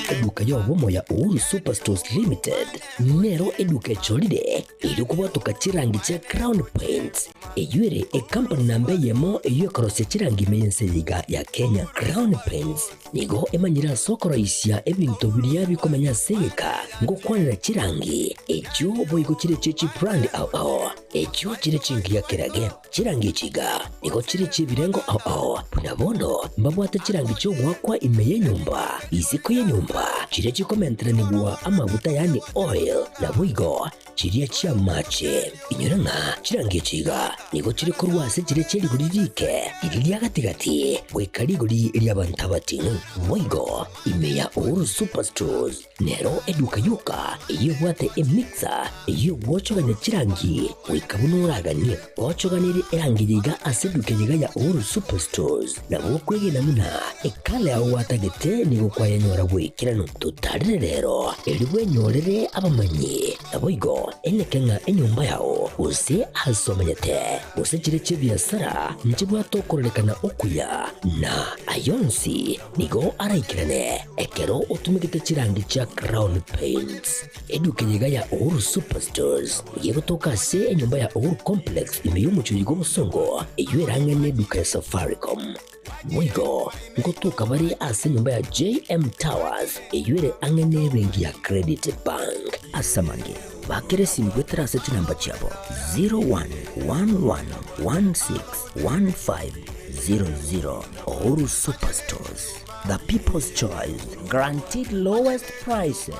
Eduka y'obomo ya Uhuru Superstores Limited nero eduka echorire erio kobwatoka chirangi chia Crown Paints, eyio ere ekampani namba eyemo eyio ekorosia chirangi ime y'ense eye iga ya Kenya. Crown Paints nigo emanyire ase okoroisia ebinto biria bikomenya ase egeka ngokwanera chirangi echio boigo chire chie chibrand ao ao echio chire chingiya kerage. Chirangi echi iga nigo chire chi'ebirengo ao ao, buna bono mbabwate chirangi chi'ogoakwa ime y'enyomba, isiko y'enyomba, chiria chikomenteranigwa amaguta yaani oil, naboigo chiria chi'amache. Inyora ng'a chirangi echi iga nigo chire korwa ase chiria chie rigori riike, riria ria gati-gati, goika rigori ri'abanto abating'u. Boigo ime ya Uhuru Superstores Nero eduka yoka eyio ebwate emixer eyio egwochogania chirangi goika buna oraganie. Ochoganirie erangi eye iga ase eduka eye iga ya Uhuru Superstores, nabo okwegena buna ekala yao gwatagete nigo kwayenyora goikeranu. Totarere rero erio bwenyorere abamanyi, naboigo eneke ng'a enyomba yao gose ase omenyete gose chire chi'ebiasara nchibwate okororekana okuya na ayonsi Nigo araikerane ekero otumegete chirangi chia Crown Paints. Eduka eye iga ya Uhuru Superstores nigo egotoka ase enyomba ya Uhuru Complex ime y'omochie oyo bw'obosongo eyio erang'e neduka ya Safaricom. Boigo ngotoka bare ase enyomba ya JM Towers eyio ere ang'e nebenki ya Credit Bank. Ase amange, bakera esimi goetera ase chinamba chiabo 0111161500. Uhuru Superstores, the people's choice, guaranteed lowest prices.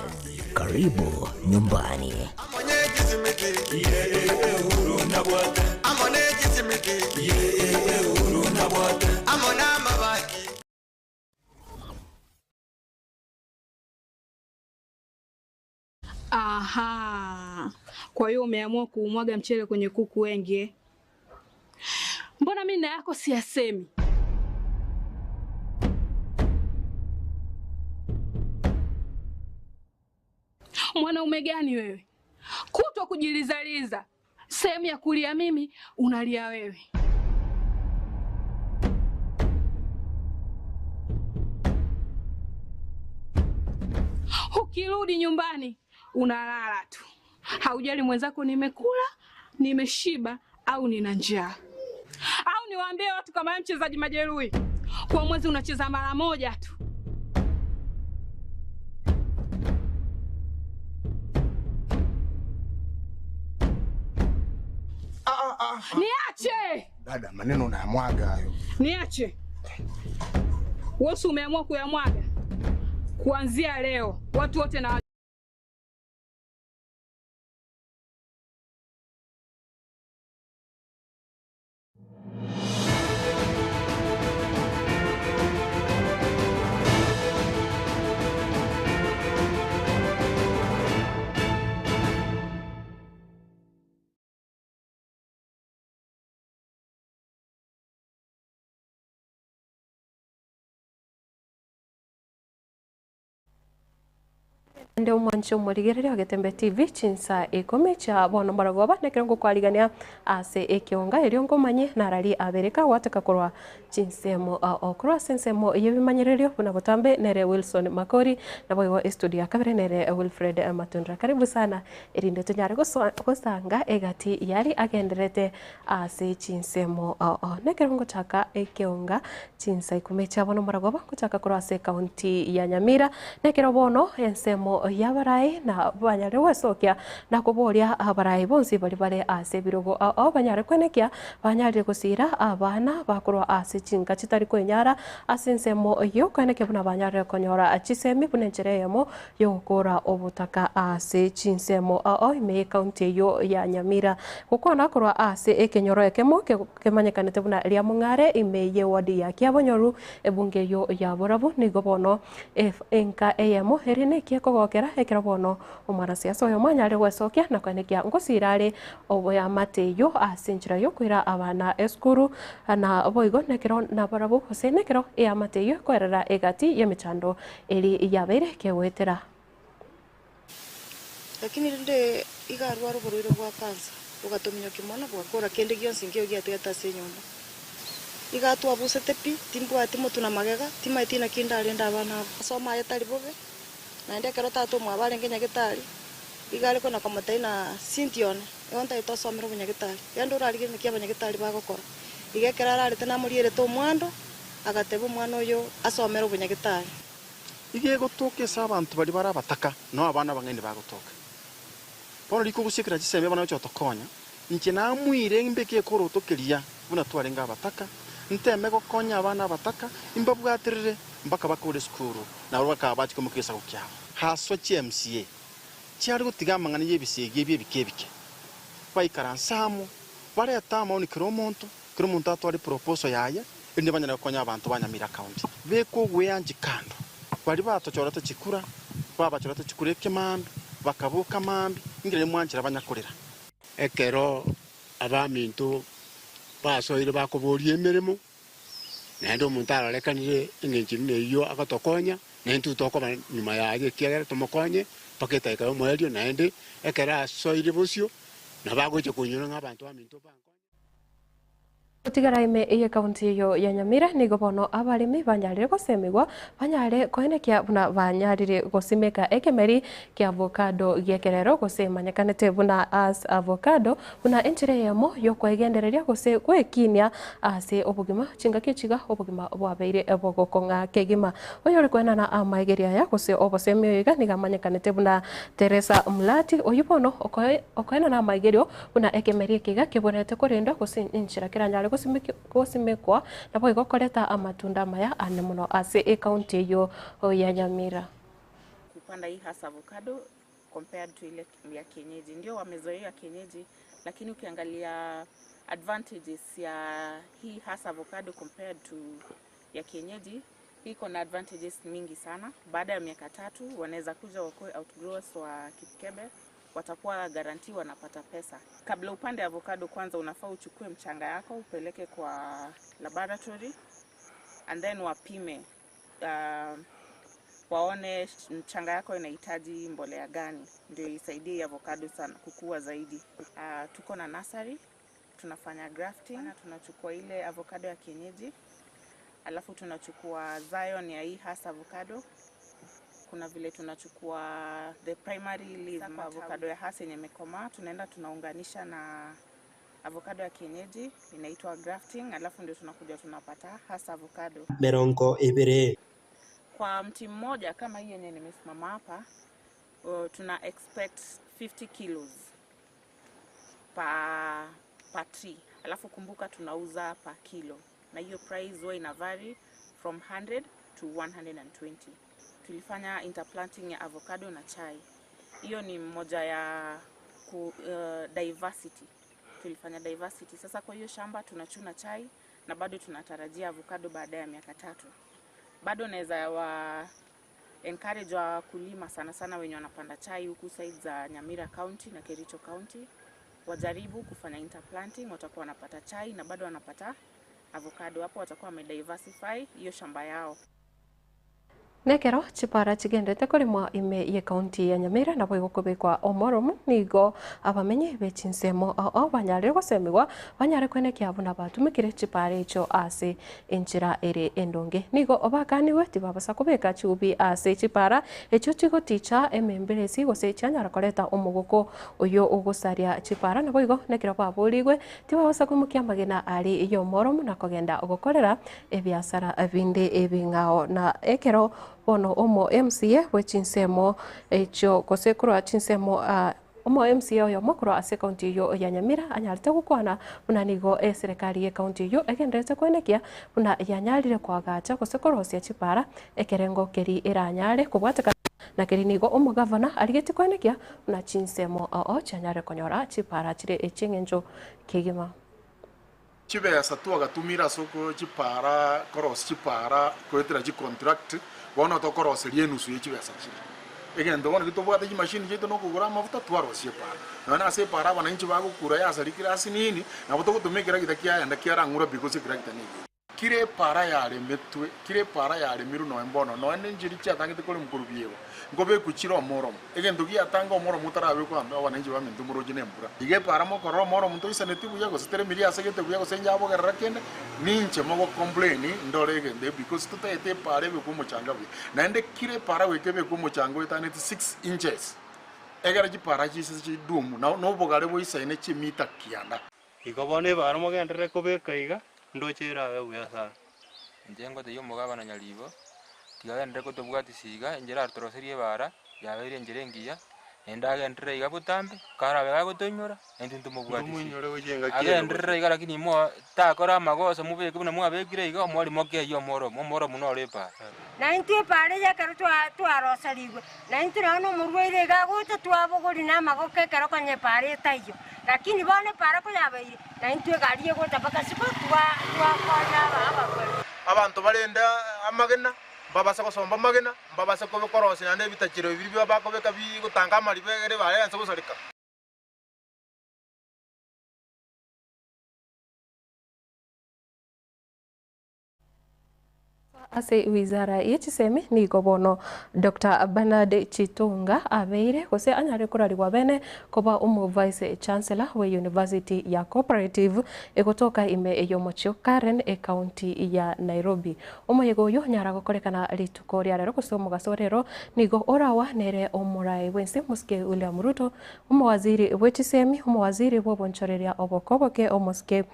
Karibu nyumbani. Aha, kwa hiyo umeamua kuumwaga mchele kwenye kuku wengi eh? Mbona mimi na yako siyasemi? Mwanaume gani wewe? Kutwa kujilizaliza, sehemu ya kulia mimi unalia wewe. Ukirudi nyumbani unalala tu, haujali mwenzako nimekula, nimeshiba au nina njaa. Au niwaambie watu kama wewe mchezaji majeruhi, kwa mwezi unacheza mara moja tu. Niache Dada, maneno unayamwaga hayo. niache. Wewe si umeamua kuyamwaga? Kuanzia leo watu wote na Ande omwanche omorigereria o Getembe TV chinsa ikomi chia bono morogoba nekero ngokwarigania ase ekionga erio ngomanye narari abereka gwateka korwa chinsemo okorwa ase ensemo yebimanyererio buna botambe nere Wilson Makori naboigo estudio ya kabere nere Wilfred Matundra. Karibu sana erinde tonyare gosanga egati yari agenderete ase chinsemo nekero ngochaka ekeonga chinsa ikomi chia bono morogoba ngochaka korwa ase ekaunti ya Nyamira nekero bono ensemo y'abarai na banyare gwesokia na koboria abarai bonsi bari bare ase ebirogo ao banyare kwenekia banyarire gosira abana bakorwa ase chinka chitari kwenyara ase ensemo eyio kwenekia buna banyarire konyora chisemi buna enchera eyemo yogokora obotaka ase chinsemo ao ime ekaunti eyio ya Nyamira gokwana korwa ase ekenyoro ekemo kemanyekanete buna Riamong'are ime y'eward ya Kiabonyoru ebunge eyio ya Borabu nigo bono enka eyemo ere nekia ekogokera ekero bono omwanasiasa oyomo anyare gwesokia na koenekia ngosira are oboyamate eyio ase enchera yokoira abana esukuru na boigo nekero nabarabwo gose nekero eamate eyio ekoerera egati y'emechando eri yabeire kegoetera. Lakini rende iga arware oborwaire bwa kansa, bogatominyokia mono, bogakora kende gionsi nkeiyo giatigete ase enyomba. Iga atwabusete pi, timbwati motwe na magega, timaeti naki ndarende abana aba. Amasomo aye tari bobe, naende ekero tata omwabo arenge nyagetari, iga are kona komotebia na Cynthia one, igo ntagete osomere obonyagetari, genda orarigererie naki abanyagetari bagokora. Iga ekero ararete namorierete omwando, agateba omwana oyo asomere obonyagetari. Iga egotoka ase abanto baria bare abataka, nao abana abang'aini bagotoka. Bono riko gosiekera chisemi abana gochia gotokonya, inche namoire mbeke ekoroto keria buna twarenge abataka, nteme gokonya abana abataka, imbabwaterere mpaka bakore esukuru, nabo bakaba bachia koimoka egesaku kiabo. Haswa chi MCA chiare gotiga amang'ana y'ebisegi ebi ebike ebike, baikaranse amo, barete amaoni kera omonto, kera omonto atware eproposal yaye, erinde banyare gokonya abanto ba Nyamira County. Beka ogweanchi kando, baria batochorete chikura, babachorete chikura ekemambia, bakaboka mambia, inki riria mwanchera banyakorera? Ekero abaminto basoire bakoboria emeremo, naende omonto arorekanire engencho buna eyio agotokonya, naintwe tokoba nyuma yaye ekiagera tomokonye mpaka edaika y'omoerio, naende ekero asoire bosio, nabo agocha koinyora ng'a abanto baminto mbankonye. Gotigara ime y'ekaunti eyio ya Nyamira nigo bono abaremi banyarire gosemigwa banyare koenekia buna banyarire gosimeka ekemeri kia avocado gi'ekerero gose emanyekanete buna as avocado buna enchera eyemo y'okoegendereria gose gwekinia ase obogima chingaki echiga obogima bwabeire bogokong'a kegima. Oyore koenana amaegerio aya gose obosemi oyo iga nigo amanyekanete buna Teresa Mulati oyio bono okoenana amaigerio Buna ekemeri eke iga kebwenerete korendwa gose enchera keranyare gosimekwa, naboigo koreta amatunda amaya ane mono ase ekaunti eyio ya Nyamira. Kupanda hii hasa avocado compared to ile ya kienyeji. Ndio wamezoea kienyeji, lakini ukiangalia advantages ya hii hasa avocado compared to ya kienyeji, hii iko na advantages mingi sana. Baada ya miaka tatu wanaweza kuja wakuwe outgrowers wa Kipkebe, watakuwa guarantee wanapata pesa. Kabla upande avocado, kwanza unafaa uchukue mchanga yako upeleke kwa laboratory and then wapime waone mchanga yako inahitaji mbolea gani ndio isaidie avocado sana kukua zaidi. Tuko na nursery, tunafanya grafting, tunachukua ile avocado ya kienyeji alafu tunachukua Zion ya hii hasa avocado. Kuna vile tunachukua the primary leaf kwa avocado ya hasa yenye imekomaa, tunaenda tunaunganisha na avocado ya kienyeji inaitwa grafting, alafu ndio tunakuja tunapata hasa avocado. Merongo ebere. Kwa mti mmoja kama hii yenye nimesimama hapa, tuna expect 50 kilos per tree. Alafu kumbuka tunauza per kilo, na hiyo price huwa ina vary from 100 to 120. Tulifanya interplanting ya avocado na chai. Hiyo ni moja ya diversity. Tulifanya diversity. Sasa kwa hiyo shamba tunachuna chai na bado tunatarajia avocado baada ya miaka 3. Bado naweza wa encourage wakulima sana sana wenye wanapanda chai huku side za Nyamira County na Kericho County wajaribu kufanya interplanting, watakuwa wanapata chai na bado wanapata avocado. Hapo watakuwa wamediversify hiyo shamba yao. Nekero chipara chigendete korimwa ime ye county ya Nyamira nabo igokobekwa omoromo nigo abamenyi bechinsemo ao banyarire gosemigwa banyare kwenekia buna batumikire chipara echo ase enchera ere endonge nigo obakaniwe tibabasa kobeka chiubi ase chipara echo chigoticha ememberesi gose chianyara koreta omogoko oyo ogosaria chipara nabo igo nekero baborigwe tibabasa koimokia amagena ari yomoromo na kogenda ogokorera ebiasara binde ebing'ao na ekero bono omo MCA bwe chinsemo echo gose korwa chinsemo omo MCA oyo mokorwa ase county eyo ya Nyamira anyarete gokwana buna nigo eserikali ye county eyo egenderete kwenekia buna yanyarire kwagacha gose korosia chipara ekerengo keri eranyare kobwateka na keri nigo omogavana arigeti kwenekia buna chinsemo oo chianyare konyora chipara chire eching'encho kegima. Chibesa twagatumire ase chipara korosia chipara koetera chicontract bono tokoroseria enusu ya chibesa chire egento bono kitobwate chimashini chiaito nokogora amafuta twarosia epara nonya ase epara abananchi bagokura yasarikire ase nini nabo togotumia ekeragita kiaenda kiarang'ura pi gose ekeragita neyio. Kira epaara yaremetwe, kira epaara yaremirwe nonya mbono, nonya nenchiri chiatangete koremwa korwa biegwa, nkobekwa chire omoromo. Egento giatanga omoromo otarabekwa ande abananchi baminto moroche nembura. Iga epaara mokorora omoromo ntoisaneti buya, gose teremiri asegete buya, gose inyabogerera kende, ninche mogo complain ndore egento because totagete epaara ebekwe omochanga buya. Naende kira epaara goika ebekwe omochanga oetaneti 6 inches, egere chipaara chiise chidumu na nobogare boisaine chimita kianda. Igo bono ebaara mogenderere kobeka iga, ndoche erabe buya sana. Inche ngotebia omogabana Nyaribo, tiga agenderere kotobwatisia iga, enchera atoroserie ebaara, yabeire enchera engiya, naende agenderere iga botambe, karabe gagotoinyora, naintwe ntomobwatisie. Ntomoinyore gochia engaki ere Agenderere gose. iga lakini mo takora amagoso mobeke buna mwabekire iga, omorimo keyie omoromo, omoromo noro ebaara. Na intwe epaara eye ekero twaroserigwe, na intwe nonya nomorwaire iga agocha twabogoria namagoko ekero konya epaara etaiyo. Lakini bono epaara koyabeire, na intwe egari egocha mpaka isiko twakonya abarwaire. Abanto barende amagena, mbabase gosomba amagena, mbabase korosia naende ebitachero ebi bakobeka bigotanga amariba egere baye gosareka. Ase wizara ye chisemi nigo bono Dr. Bernard Chitunga abeire gose anyare korarigwa bene koba omo Vice Chancellor we University ya Cooperative egotoka ime y'omochie Karen ecounty ya Nairobi. Omoyega oyo onyara gokorekana rituko ria rero gose omogaso rero nigo orawa nere omorai bwense Mosike William Ruto, omowaziri bwe chisemi, omowaziri bw'obonchoreria obokoboke omosike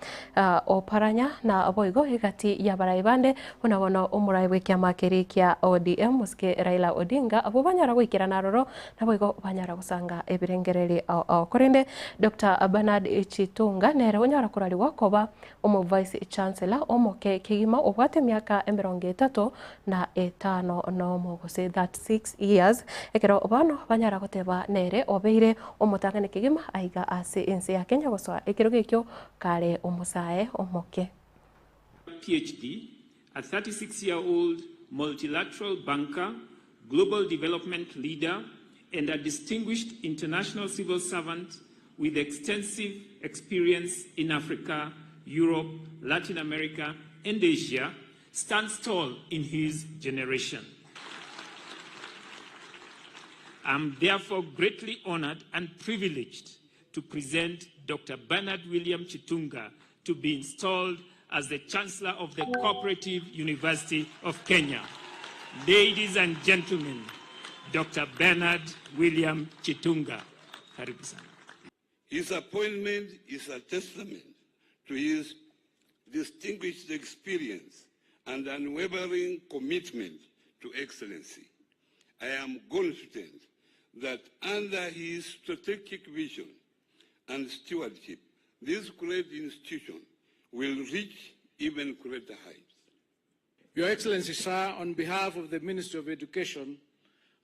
Oparanya na boigo egati y'abarai bande buna bono omorai bw'ekiama keria kia ODM Mosike Raila Odinga abwo banyara goikerana aroro naboigo banyara gosanga ebirengereri ao ao. Korende Dr. Bernard Chitunga nere onyara korarigwa koba omo Vice Chancellor omoke kegima obwate emiaka emerongo etato na etano nomo gose 36 years ekero bono banyara goteba nere obeire omotang'ani kegima aiga ase ense ya Kenya gosoa ekerogo ekio kare omosae omoke. PhD, a 36-year-old multilateral banker, global development leader, and a distinguished international civil servant with extensive experience in Africa, Europe, Latin America, and Asia, stands tall in his generation. I'm therefore greatly honored and privileged to present Dr. Bernard William Chitunga to be installed as the Chancellor of the Cooperative University of Kenya. Ladies and gentlemen, Dr. Bernard William Chitunga. Karibu sana. His appointment is a testament to his distinguished experience and unwavering commitment to excellency. I am confident that under his strategic vision and stewardship, this great institution will reach even greater heights. Your Excellency, sir, on behalf of the Ministry of Education,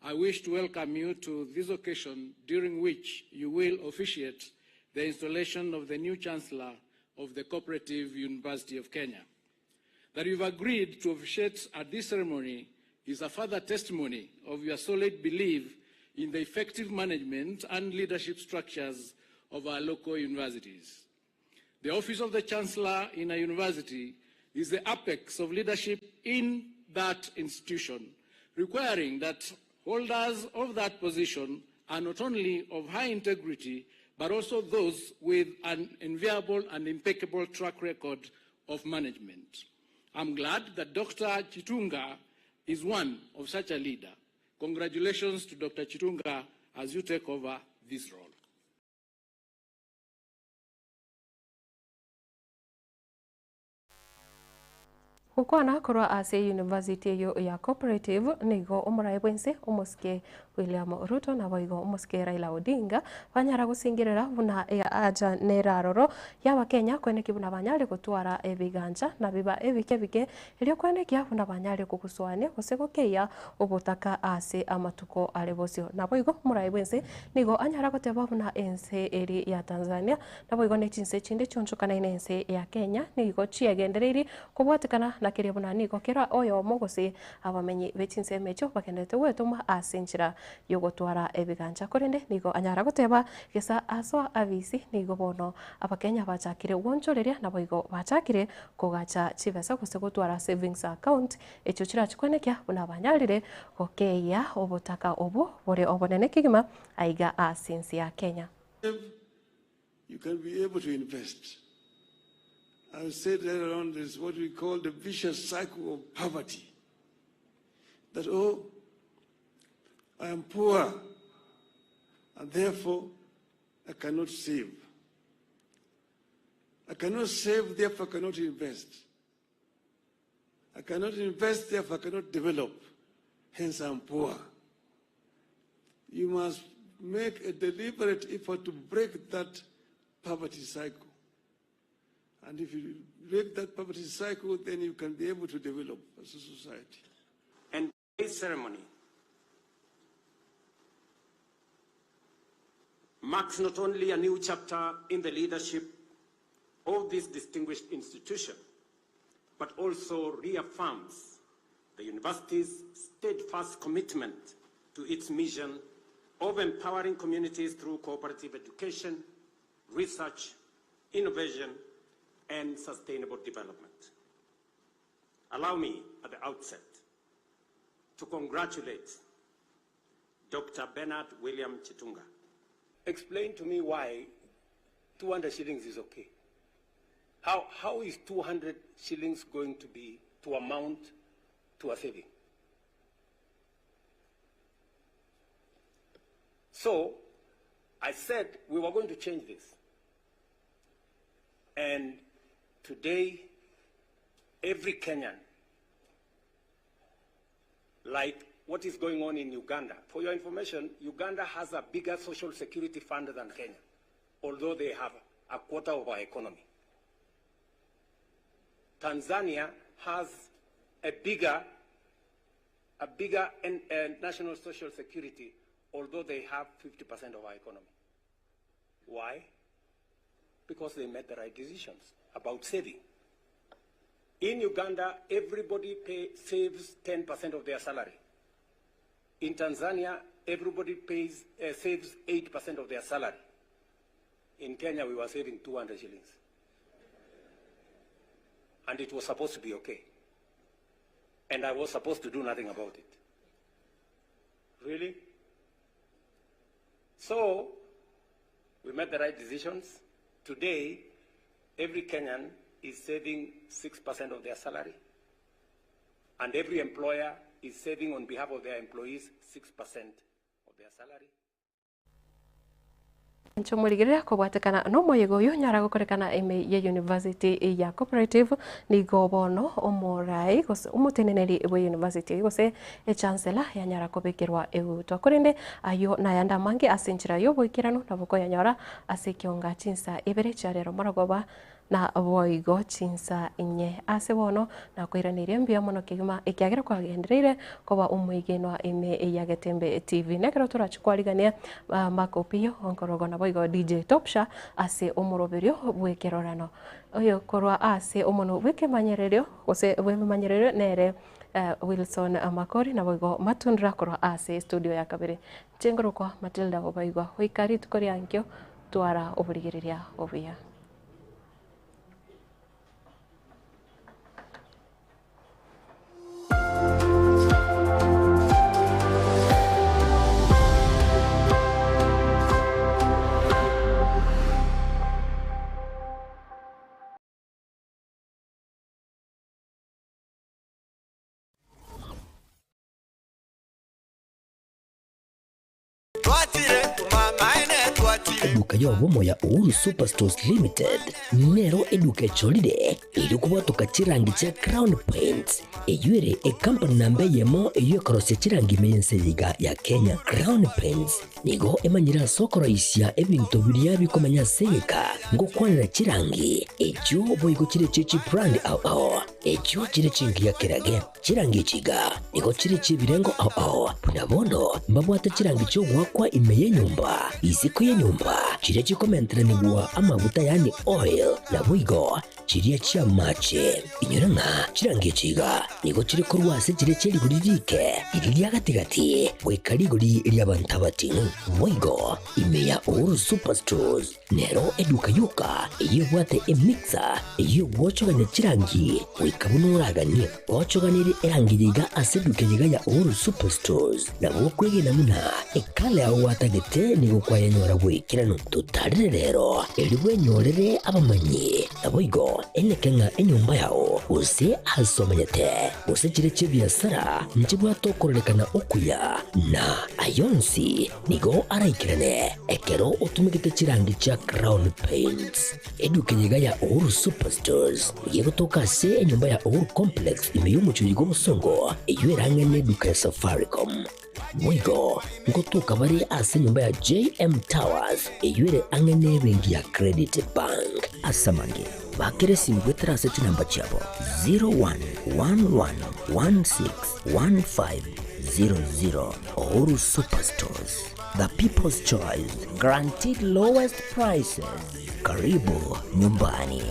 I wish to welcome you to this occasion during which you will officiate the installation of the new Chancellor of the Cooperative University of Kenya. That you've agreed to officiate at this ceremony is a further testimony of your solid belief in the effective management and leadership structures of our local universities. The office of the Chancellor in a university is the apex of leadership in that institution, requiring that holders of that position are not only of high integrity, but also those with an enviable and impeccable track record of management. I'm glad that Dr. Chitunga is one of such a leader. Congratulations to Dr. Chitunga as you take over this role. Gokwana korwa ase university eyo ya Cooperative nigo omorai bwense omosike William Ruto naboigo omosike Raila Odinga banyara gosingirera buna aja neraroro y'abakenya kweneki buna banyare gotwara ebiganja na biba ebike bike erio kwenekia buna banyare kogosoania gose gokeia obotaka ase amatuko are bosio. Naboigo omorai bwense nigo anyara goteba buna ense eri ya Tanzania naboigo ne chinse chinde chionchokanaine ense ya Kenya nigo chiegendereiri kobwatekana na Nakeria buna nigo kera oyomo gose abamenyi be chinsemo echio bagenderete gwetoma ase enchera y'ogotwara ebigancha korende nigo anyara goteba gesa asoa abisi nigo bono Abakenya bachakire gwonchoreria naboigo bachakire kogacha chibesa gose gotwara savings account echio chirachikwenekia buna banyarire gokeyia obotaka obwo bore obonene kegima aiga ase ense ya Kenya. You can be able to invest. I said earlier on, there's what we call the vicious cycle of poverty. That, oh, I am poor, and therefore I cannot save. I cannot save, therefore I cannot invest. I cannot invest, therefore I cannot develop. Hence I'm poor. You must make a deliberate effort to break that poverty cycle. And if you break that poverty cycle, then you can be able to develop as a society. And today's ceremony marks not only a new chapter in the leadership of this distinguished institution, but also reaffirms the university's steadfast commitment to its mission of empowering communities through cooperative education, research, innovation, and sustainable development. Allow me at the outset to congratulate Dr. Bernard William Chitunga. Explain to me why 200 shillings is okay. How, how is 200 shillings going to be to amount to a saving? So I said we were going to change this. And today, every Kenyan, like what is going on in Uganda. For your information, Uganda has a bigger social security fund than Kenya, although they have a quarter of our economy. Tanzania has a bigger, a bigger n- national social security, although they have 50% of our economy. Why? Because they made the right decisions about saving. In Uganda, everybody pay, saves 10% of their salary. In Tanzania, everybody pays, saves 8% of their salary. In Kenya, we were saving 200 shillings. And it was supposed to be okay. And I was supposed to do nothing about it. Really? So, we made the right decisions. Today, every Kenyan is saving 6% of their salary. And every employer is saving on behalf of their employees 6% of their salary. Inche omorigereria kobwatekana nomoyega oyo onyara gokorekana ime ye University ya Cooperative, nigo bono omorai gose omoteneneri bwe university eyio gose echancellor yanyara kobekerwa egutwa. Korende ayio nayande amange ase enchera y'oboikeranu nabo koyanyora ase ekionga chinsa ibere chia rero morogoba na boigo chinsa inye. Ase bono nakoiraneria mbuya mono kegima ekiagera kwagendereire koba omoigenwa ime ya Getembe TV. Nekero torachi kwarigania Mark Opiyo onkorogo naboigo DJ Topsha ase omoroberio bw'ekerorano. Oyo korwa ase omonwa bw'ekemanyererio gose bw'ebimanyererio nere Wilson Makori naboigo Matundra korwa ase studio ya kabere. Inche nkorokwa Matilda Obaigwa. Goika rituko ria nkio twara oborigereria obuya. Eduka y'obomo ya Uhuru Superstores Limited nero eduka echorire erio kobwatoka chirangi chia Crown Paints eyio ere ecompany namba eyemo eyio ekorosia chirangi ime y'ense eye iga ya Kenya. Crown Paints nigo emanyire ase okoroisia ebinto biria bikomenya ase egeka ngokwanera chirangi echio boigo chire echie chibrand ao ao. Echio chire chingiya kerage. Chirangi echi iga nigo chire chi'ebirengo ao ao, buna bono mbabwate chirangi chi'ogoakwa ime y'enyomba, isiko y'enyomba, chiria chikomenteranigwa amaguta yaani oil, naboigo chiria chi'amache. Inyora ng'a chirangi echi iga nigo chire korwa ase chiria chie rigori riike, riria ria gati-gati, goika rigori ri'abanto abating'u. Boigo ime ya Uhuru Superstores Nero eduka yoka eyio ebwate emixer eyio egwochogania chirangi goika buna oraganie. Ochoganirie erangi yiga ase eduka yiga ya Uhuru Superstores nabo okwegena buna ekala yao gwatagete nigo kwayenyora goikeranu. Totarire rero erio bwenyorere abamanyi naboigo eneke ng'a enyomba yao gose ase omenyete gose chire chi'ebiasara nchibwate okororekana okuya na ayonsi Nigo araikerane ekero otumegete chirangi chia Crown Paints. Eduka eye iga ya Uhuru Superstores nigo egotoka ase enyomba ya Uhuru Complex ime y'omochie oyo bw'obosongo eyio ere ang'e n'eduka ya Safaricom. Boigo ngotoka bare ase enyomba ya JM Towers eyio ere ang'e n'ebenki ya Credit Bank. Ase amange, bakera esimi goetera ase chinamba chiabo 0111161500. Uhuru Superstores, the people's choice, guaranteed lowest prices. Karibu nyumbani.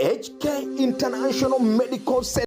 HK International Medical Center.